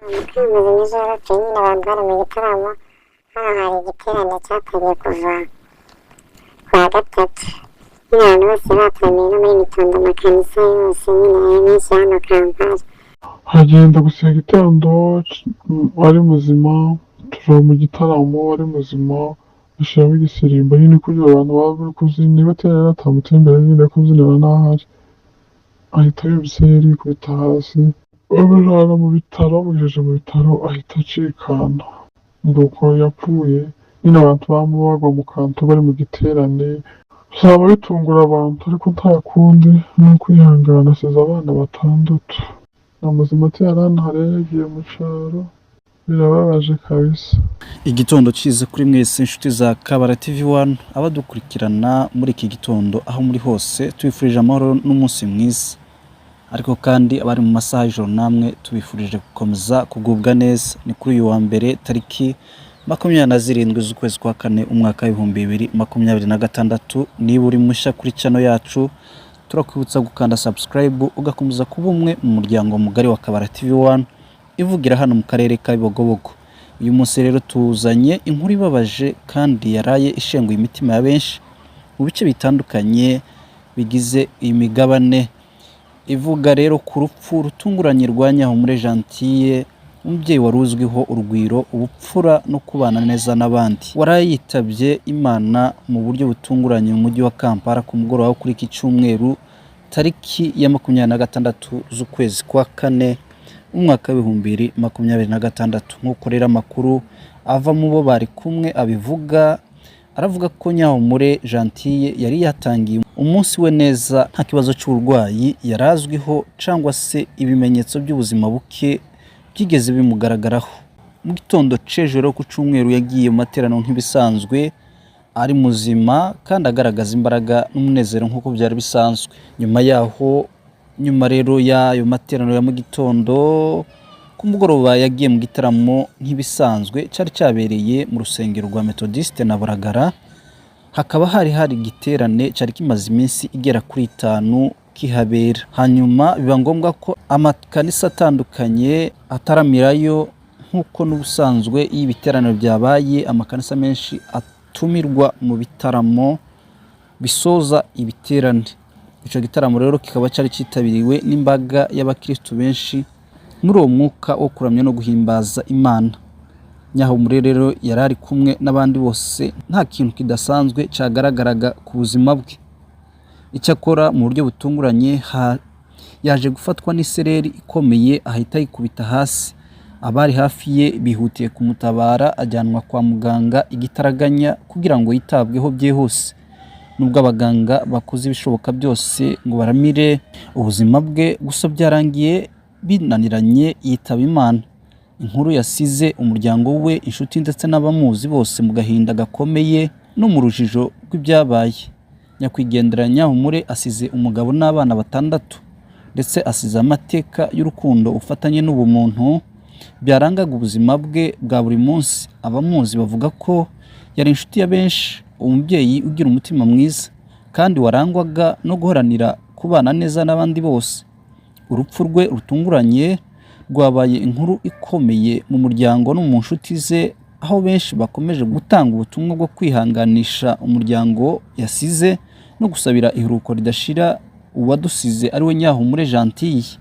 Mukamazima ejo yarapfuye nyine, abantu bari mu gitaramo. Hano hari igiterane cyatangiye kuva kuwa gatatu nyine, abantu bose bataramiye no muri Mitondo, amakanisa yose nyine ari menshi hano Kampala. Agenda gusenga igitondo ari muzima, tuva mu gitaramo ari muzima, ashyiramo igisirimbo nyine kugira abantu baba bari kubyina, niba atari yaratambutse imbere nyine kubyinira n'ahari, ahita yumva isereri yikubita hasi, bamujyana mu bitaro, bamugejeje mu bitaro ahita acikana. Nuko yapfuye nyine, abantu bamwe bagwa mu kantu bari mu giterane, byaba bitungura abantu, ariko nta kundi ni ukwihangana. Asize abana batandatu na muzima ati rero yagiye mu cyaro, birababaje kabisa. Igitondo cyiza kuri mwese inshuti za Kabara TV 1, abadukurikirana muri iki gitondo aho muri hose, tubifurije amahoro n'umunsi mwiza. Ariko kandi abari mu masaha y'ijoro namwe tubifurije gukomeza kugubwa neza. Ni kuri uyu wa mbere, tariki 27 z'ukwezi kwa kane, umwaka w'2026. Niba uri mushya kuri channel yacu, turakwibutsa gukanda subscribe, ugakomeza kuba umwe mu muryango mugari wa Kabara TV 1 ivugira hano mu karere ka Bibogobogo. Uyu munsi rero tuzanye inkuru ibabaje kandi yaraye ishenguye imitima ya benshi mu bice bitandukanye bigize iyi migabane. Ivuga rero ku rupfu rutunguranye rwa Nyahumure Gentille, umubyeyi wari uzwiho urugwiro, ubupfura no kubana neza n'abandi, waraye yitabye Imana mu buryo butunguranye mu mujyi wa Kampala ku mugoroba wo kuri iki cyumweru, tariki ya 26 z'ukwezi kwa kane, umwaka w'2026. Nk'uko rero amakuru ava mu bo bari kumwe abivuga, aravuga ko Nyahumure Gentille yari yatangiye umunsi we neza, nta kibazo cy'uburwayi yari azwiho cyangwa se ibimenyetso by'ubuzima buke byigeze bimugaragaraho. Mu gitondo c'ejo rero ku cyumweru yagiye mu materaniro nk'ibisanzwe, ari muzima kandi agaragaza imbaraga n'umunezero nk'uko byari bisanzwe. Nyuma yaho, nyuma rero y'ayo materaniro ya mu gitondo, ku mugoroba yagiye mu gitaramo nk'ibisanzwe cyari cyabereye mu rusengero rwa Methodiste na Buragara. Hakaba hari hari igiterane cyari kimaze iminsi igera kuri 5 kihabera. Hanyuma biba ngombwa ko amakanisa atandukanye ataramirayo, nk'uko n'ubusanzwe iyo ibiteraniro byabaye amakanisa menshi atumirwa mu bitaramo bisoza ibiterane. Icyo gitaramo rero kikaba cyari cyitabiriwe n'imbaga y'abakirisitu benshi muri uwo mwuka wo kuramya no guhimbaza Imana. Nyahumure rero yari ari kumwe n'abandi bose, nta kintu kidasanzwe cyagaragaraga ku buzima bwe. Icyakora mu buryo butunguranye yaje gufatwa n'isereri ikomeye, ahita yikubita hasi. Abari hafi ye bihutiye kumutabara, ajyanwa kwa muganga igitaraganya kugira ngo yitabweho byihuse. Nubwo abaganga bakoze ibishoboka byose ngo baramire ubuzima bwe, gusa byarangiye binaniranye, yitaba Imana. Inkuru yasize umuryango we, inshuti ndetse n'abamuzi bose mu gahinda gakomeye no mu rujijo rw'ibyabaye. Nyakwigendera Nyahumure asize umugabo n'abana batandatu, ndetse asize amateka y'urukundo, ubufatanye n'ubumuntu byarangaga ubuzima bwe bwa buri munsi. Abamuzi bavuga ko yari inshuti ya benshi, umubyeyi ugira umutima mwiza kandi warangwaga no guharanira kubana neza n'abandi bose. Urupfu rwe rutunguranye rwabaye inkuru ikomeye mu muryango no mu nshuti ze, aho benshi bakomeje gutanga ubutumwa bwo kwihanganisha umuryango yasize no gusabira iruhuko ridashira uwadusize, ariwe Nyahumure Gentille.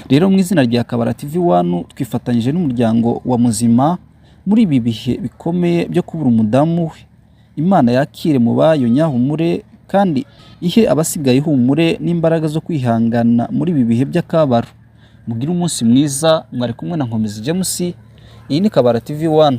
Rero mu izina rya Kabara TV 1, twifatanyije n'umuryango wa Muzima muri ibi bihe bikomeye byo kubura umudamu we. Imana yakire mu bayo Nyahumure kandi ihe abasigaye ihumure n'imbaraga zo kwihangana muri ibi bihe by'akababaro. Mugire umunsi mwiza, mwari kumwe na Nkomezi James, iyi ni Kabara TV 1.